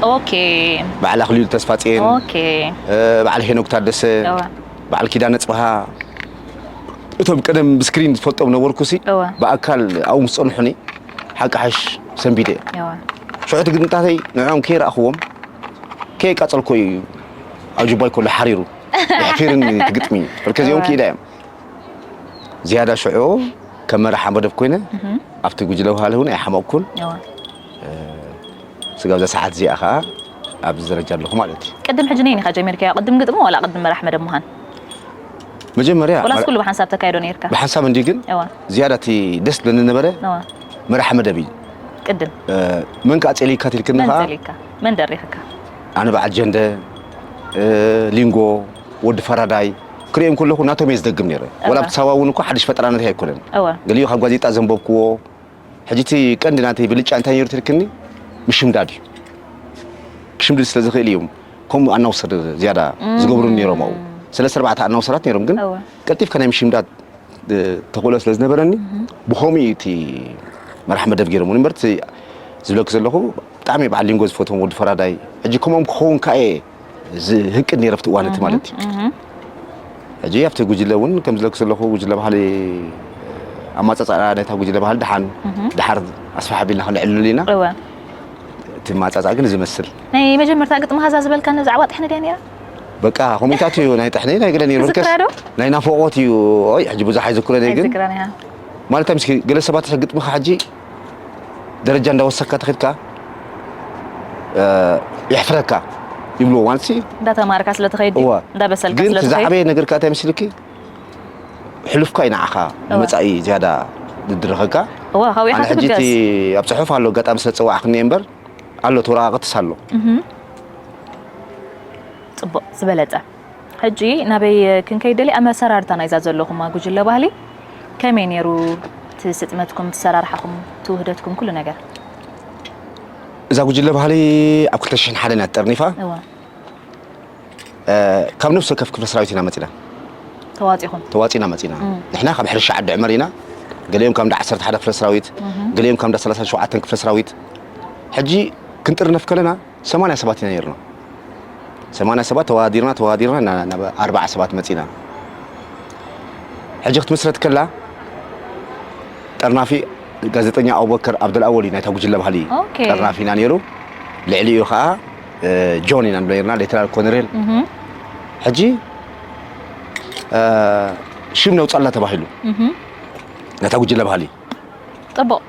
ኦኬ። በዓል ኣኽሊሉ ተስፋጽዮን፣ ኦኬ። እ፣ በዓል ሄኖክ ታደሰ፣ እወ። በዓል ኪዳነ ጽብሃ፣ እቶም ቀደም ብስክሪን ዝፈልጦም ነበርኩሲ እወ። ብኣካል ኣብኡ ምስ ጸንሑኒ ሓቂ ሓሽ ሰንቢደ። እወ። ሽዑ እቲ ግጥምታተይ ንዕኦም ከይረኣኽዎም ከየቃጸልኮ እዩ ኣብ ጁባይ ከሎ ሓሪሩ የሕፊርኒ እቲ ግጥሚ። ብርከዚኦም እወ። ክኢዳ እዮም። ዝያዳ ሽዑ ከም መራሓ መደብ ኮይነ ኣብቲ ጉጅለ ባህሊ እውን ኣይሓመቕኩን። እወ። ስጋብ እዛ ሰዓት እዚኣ ኸዓ ኣብዚ ደረጃ ኣለኹ ማለት እዩ። ቅድም ሕጂ ነይን ኢኻ ጀሚርካዮ? ቅድም ግጥሚ ዋላ ቅድም መራሕ መደብ ምዃን? መጀመርያ ወላስ ኩሉ ብሓንሳብ ተካይዶ ነይርካ? ብሓንሳብ እንዲ ግን እዋ። ዝያዳ እቲ ደስ ዝብለኒ ነበረ እዋ። መራሕ መደብ እዩ። ቅድም እ፣ መን ከዓ ጸሊካ ትልክኒ መን ኸዓ ጸሊካ? መን ደሪኽካ? ኣነ በዓል ጀንደ፣ እ፣ ሊንጎ፣ ወዲ ፈራዳይ ክሪኦም ከለኹ ናቶም እየ ዝደግም ነይረ። ወላ እዋ። ኣብቲ ሳዋ እውን እኮ ሓድሽ ፈጠራነት ኣይኮነን። እዋ። ገሊኡ ካብ ጋዜጣ ዘንበብክዎ። ሕጂ እቲ ቀንዲ ናተይ ብልጫ እንታይ ነይሩ ትልክኒ? ምሽምዳድ እዩ። ክሽምድድ ስለ ዝኽእል እዮም ከምኡ ኣናውሰር ዝያዳ ዝገብሩ ነይሮም። ኣብኡ ሰለስተ ኣርባዕተ ኣናውሰራት ነይሮም፣ ግን እዋ። ቀልጢፍካ ናይ ምሽምዳድ እ፣ ተኽእሎ ስለ ዝነበረኒ ብኸምኡ እዩ እቲ መራሕ መደብ ገይሮም እምበር እቲ ዝብለክ ዘለኹ ብጣዕሚ በዓል ሊንጎ ዝፈትዎም ወዲ ፈራዳይ ሕጂ ከምኦም ክኸውን ከኣ እየ ዝህቅድ ነይረ ኣብቲ እዋን እቲ ማለት እዩ። ሕጂ ኣብቲ ጉጅለ እውን ከም ዝብለክ ዘለኹ ጉጅለ ባህሊ ኣማፃፃኣ ናይታ ጉጅለ ባህሊ ደሓን ደሓር ኣስፋሕ ኣቢልና ክንዕልሉ ኢና። እወ። እቲ ማፃፃ ግን ዝመስል ናይ መጀመርታ ግጥምኻ እዛ ዝበልካኒ ብዛዕባ ጥሕኒ ድያ ነይራ? በቃ ኮሜንታት እዩ ናይ ጥሕኒ ናይ ገለ ነይሩ ትዝክራ ዶ? ናይ ናፍቆት እዩ። ኦይ ሕጂ ብዙሕ ኣይዝክሮን እየ ግን ኣይዝክራን እያ። ማለት ምስ ገለ ሰባት ግጥምኻ ሕጂ ደረጃ እንዳወሰካ ተኸድካ እ፣ የሕፍረካ ይብልዎ ማለት ሲ እንዳተማርካ ስለ ትኸይድ እዋ እንዳበሰልካ ግን ስለ ትኸይድ ትዛዕበየ ነገር ከኣ እንታይ መስልኪ ሕሉፍካ እዩ ንዓኻ ንመጻኢ ዝያዳ ዝድርኸካ እዋ ካብኡ ኢኻ ኣነ ሕጂ እቲ ትብገስ። ኣብ ጽሑፍ ኣሎ ኣጋጣሚ ስለ ዝጸዋዕክኒ እምበር ኣሎ ተወራቕትስ ኣሎ ጽቡቕ ዝበለጸ። ሕጂ ናበይ ክንከይድ ደሊ? ኣመሰራርታ ናይዛ ዘለኹማ ጉጅለ ባህሊ ከመይ ነይሩ? እቲ ስጥመትኩም፣ እቲ ሰራርሓኹም፣ እቲ ውህደትኩም ኩሉ ነገር። እዛ ጉጅለ ባህሊ ኣብ ክልተ ሽሕን ሓደን እያ ተጠርኒፋ። እዋ እ፣ ካብ ነፍሲ ወከፍ ክፍለ ሰራዊት ኢና መጺና ተዋጺኹም። ተዋጺና መጺና። ንሕና ካብ ሕርሻ ዓዲ ዕመር ኢና። ገሊኦም ካብ እንዳ ዓሰርተ ሓደ ክፍለ ሰራዊት፣ ገሊኦም ካብ እንዳ ሰላሳ ሸውዓተ ክፍለ ሰራዊት። ሕጂ ክንጥርነፍ ከለና ሰማንያ ሰባት ኢና ነይርና። ሰማንያ ሰባት ተዋዲርና ተዋዲርና ና- ናብ ኣርባዓ ሰባት መጺና። ሕጂ ክትምስረት ከላ ጠርናፊ ጋዜጠኛ ኣቡበከር ኣብደልኣወል እዩ ናይታ ጉጅለ ባህሊ ኦኬ። ጠርናፊ ኢና ነይሩ። ልዕሊኡ ከዓ እ፣ ጆን ኢና ንብሎ ነርና ሌተናል ኮነሬል። ሕጂ እ፣ ሽም ነውፃላ ተባሂሉ ነታ ጉጅለ ባህሊ ጽቡቕ።